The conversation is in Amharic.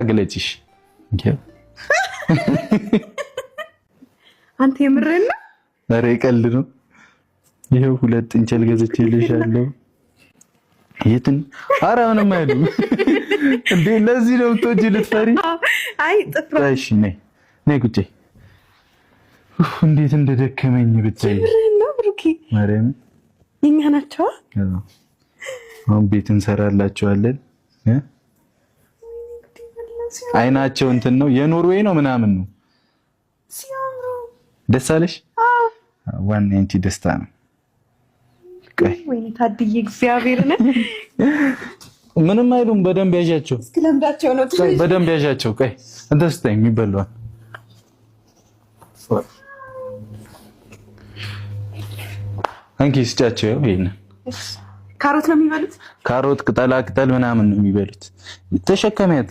ግለጪሽ። አንተ የምርህን ነው? ኧረ ቀልድ ነው። ይኸው ሁለት ጥንቸል ገዝቼልሻለሁ። የትን ኧረ ምንም አይሉም እንዴ! ለዚህ ነው የምትወጂው ልትፈሪ? አይ ጥፍሮ። እሺ ነይ ነይ ቁጭ። እንዴት እንደደከመኝ ብታይ። የምርህን ነው ብሩኬ? ማርያም። የኛ ናቸው። አሁን ቤት እንሰራላቸዋለን። አይናቸው እንትን ነው የኖርዌይ ነው ምናምን ነው። ሲያምሩ። ደስ አለሽ? ዋና የአንቺ ደስታ ነው። ወይኔ ታድዬ እግዚአብሔርን። ምንም አይሉም። በደንብ ያዣቸው። እስክለምዳቸው ነው። በደንብ ያዣቸው። ቆይ እንትን ስጠኝ የሚበላውን። አንኪ ስጫቸው። ይሄንን ካሮት ነው የሚበሉት። ካሮት፣ ቅጠላ ቅጠል ምናምን ነው የሚበሉት። ተሸከሚያት።